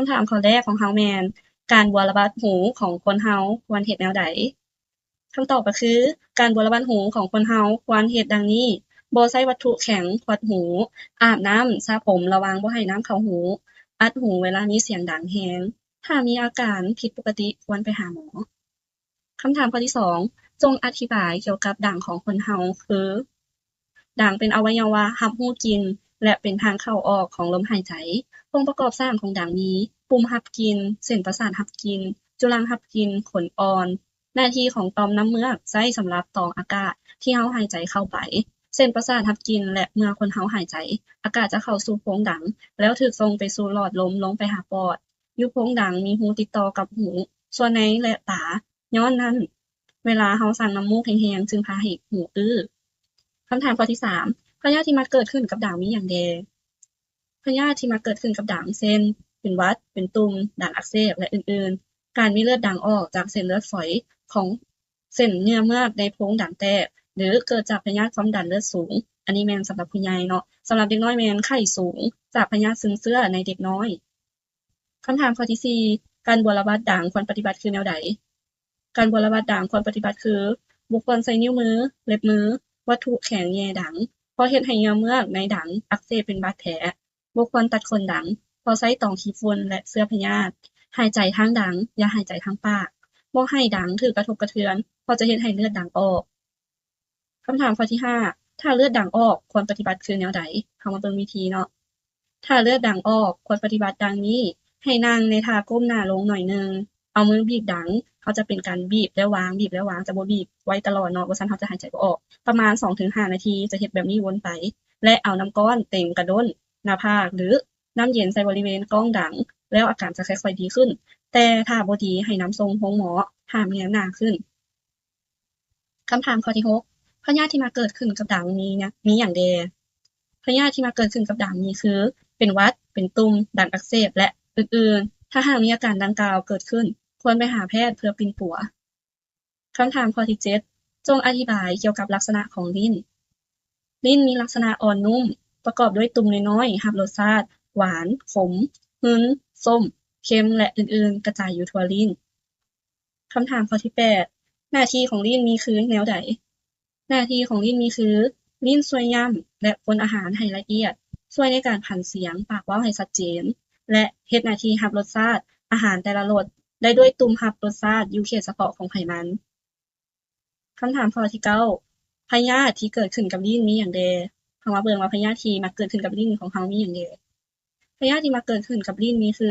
ຳຖາມຂໍ້ແລກຂອງເຮົາແມ່ນ ການບົວລະບັດຫູຂອງຄົນເຮົາຄວນເຮັດແນວໃດ? ຄຳຕອບກໍຄື ການບົວລະບັດຫູຂອງຄົນເຮົາຄວນເຮັດດັ່ງນີ້: ບໍ່ໃຊ້ວັດຖຸແຂງຂວັດຫູ, ອາບນ້ຳ, ສະຜົມ ລະວັງບໍ່ໃຫ້ນ້ຳເຂົ້າຫູ, ອັດຫູເວລາມີສຽງດັງແຮງ, ຖ້າມີອາການຜິດປົກກະຕິຄວນໄປຫາໝໍ. ຄຳຖາມຂໍ້ທີສອງ ຈົ່ງອະທິບາຍກ່ຽວກັບດັງຂອງຄົນເຮົາຄື ດັງເປັນອະໄວຍະວະຮັບຮູ້ກິ່ນ ແລະ ເປັນທາງເຂົ້າອອກຂອງລົມຫາຍໃຈ. ອົງປະກອບສ້າງຂອງດັງມີ ປຸ່ມຮັບກິ່ນ, ເສັ້ນປະສາດຮັບກິ່ນ, ຈຸລັງຮັບກິ່ນ, ຂົນອ່ອນ. ໜ້າທີ່ຂອງຕ່ອມນ້ຳເມືອກໃຊ້ສຳລັບຕອງອາກາດທີ່ເຮົາຫາຍໃຈເຂົ້າໄປ. ເສັ້ນປະສາດຮັບກິ່ນ ແລະ ເມື່ອຄົນເຮົາຫາຍໃຈ, ອາກາດຈະເຂົ້າສູ່ໂພງດັງ ແລ້ວຖືກສົ່ງໄປສູ່ຫຼອດລົມລົງໄປຫາປອດ. ຢູ່ໂພງດັງມີຮູຕິດຕໍ່ກັບຫູ, ສ່ວນໃນ ແລະ ຕາ. ຍ້ອນນັ້ນ, ເວລາເຮົາສັ່ງນ້ຳມູກແຮງໆ ຈຶ່ງພາໃຫ້ຫູອື້. ຄຳຖາມຂໍ້ທີສາມ ພະຍາດທີ່ມັກເກີດຂຶ້ນກັບດັງມີຫຍັງແດ່? ພະຍາດທີ່ມັກເກີດຂຶ້ນກັບດັງ ເຊັ່ນ ເປັນຫວັດ, ເປັນຕຸ່ມ, ດັງອັກເສບ ແລະ ອື່ນໆ. ການມີເລືອດດັງອອກຈາກເສັ້ນເລືອດຝອຍຂອງເສັ້ນເຍື່ອເມືອກໃນໂພງດັງແຕກ ຫຼື ເກີດຈາກພະຍາດຄວາມດັນເລືອດສູງ, ອັນນີ້ແມ່ນສຳລັບຜູ້ໃຫຍ່ເນາະ. ສຳລັບເດັກນ້ອຍແມ່ນໄຂ້ສູງ ຈາກພະຍາດຊຶມເຊື້ອໃນເດັກນ້ອຍ. ຄຳຖາມຂໍ້ທີສີ່ ການບົວລະບັດດັງຄວນປະຕິບັດຄືແນວໃດ? ການບົວລະບັດດັງຄວນປະຕິບັດຄື ບໍ່ຄວນໃຊ້ນິ້ວມື, ເລັບມື, ວັດຖຸແຂງແຍ່ດັງ ເພາະເຮັດໃຫ້ເຍື່ອເມືອກໃນດັງອັກເສບເປັນບາດແຜ. ບໍ່ຄວນຕັດຂົນດັງ ເພາະໃຊ້ຕອງຂີ້ຝຸ່ນ ແລະ ເຊື້ອພະຍາດ. ຫາຍໃຈທາງດັງ, ຢ່າຫາຍໃຈທາງປາກ. ບໍ່ໃຫ້ດັງຖືກກະທົບກະເທືອນ ເພາະຈະເຮັດໃຫ້ເລືອດດັງອອກ. ຄຳຖາມຂໍ້ທີຫ້າ ຖ້າເລືອດດັງອອກ ຄວນປະຕິບັດຄືແນວໃດ? ເຮົາມາເບິ່ງວິທີເນາະ. ຖ້າເລືອດດັງອອກ ຄວນປະຕິບັດດັ່ງນີ້: ໃຫ້ນັ່ງໃນທ່າກົ້ມໜ້າລົງໜ້ອຍໜຶ່ງ, ເອົາມືບີບດັງ, ເຮົາຈະເປັນການບີບແລ້ວວາງ, ບີບແລ້ວວາງ, ຈະບໍ່ບີບໄວຕະຫຼອດເນາະ, ບໍ່ຊັ້ນເຮົາຈະຫາຍໃຈບໍ່ອອກ. ປະມານສອງເຖິງຫ້ານາທີ ຈະເຮັດແບບນີ້ວົນໄປ ແລະ ເອົານ້ຳກ້ອນເຕັມກະດ້ນ, ໜ້າຜາກ ຫຼື ນ້ຳເຢັນໃສ່ບໍລິເວນກ້ອງດັງ ແລ້ວອາການຈະຄ່ອຍໆດີຂຶ້ນ, ແຕ່ຖ້າບໍ່ດີ ໃຫ້ນຳສົ່ງໂຮງໝໍ ຫ້າມແນມໜ້າຂຶ້ນ. ຄຳຖາມຂໍ້ທີຫົກ ພະຍາດທີ່ມັກເກີດຂຶ້ນກັບດັງມີຫຍັງ ມີຫຍັງແດ່? ພະຍາດທີ່ມັກເກີດຂຶ້ນກັບດັງມີຄື ເປັນຫວັດ, ເປັນຕຸ່ມ, ດັງອັກເສບ ແລະ ອື່ນໆ. ຖ້າຫາກມີອາການດັ່ງກ່າວເກີດຂຶ້ນ, ຄວນໄປຫາແພດເພື່ອປິ່ນປົວ. ຄຳຖາມຂໍ້ທີເຈັດ ຈົ່ງອະທິບາຍກ່ຽວກັບລັກສະນະຂອງລີ້ນ. ລີ້ນມີລັກສະນະອ່ອນນຸ້ມ, ປະກອບດ້ວຍຕຸ່ມນ້ອຍໆ ຮັບລົດຊາດ ຫວານ, ຂົມ, ຫຶ່ນ, ສົ້ມ, ເຄັມ ແລະ ອື່ນໆ ກະຈາຍຢູ່ທົ່ວລີ້ນ. ຄຳຖາມຂໍ້ທີແປດ ໜ້າທີ່ຂອງລີ້ນມີຄືແນວໃດ? ໜ້າທີ່ຂອງລີ້ນມີຄື ລີ້ນຊ່ວຍຫຍ້ຳ ແລະ ຄົນອາຫານໃຫ້ລະອຽດ, ຊ່ວຍໃນການຜັນສຽງ, ປາກເວົ້າໃຫ້ຊັດເຈນ ແລະ ເຮັດໜ້າທີ່ຮັບລົດຊາດອາຫານແຕ່ລະລົດ ໄດ້ດ້ວຍຕຸ່ມຮັບລົດຊາດຢູ່ເຂດສະເພາະຂອງໄຂມັນ. ຄຳຖາມຂໍ້ທີເກົ້າ ພະຍາດທີ່ເກີດຂຶ້ນກັບລີ້ນມີຫຍັງແດ່? ເຮົາມາເບິ່ງວ່າພະຍາດທີ່ມັກເກີດຂຶ້ນກັບລີ້ນຂອງເຮົາມີຫຍັງແດ່? ພະຍາດທີ່ມັກເກີດຂຶ້ນກັບລີ້ນມີຄື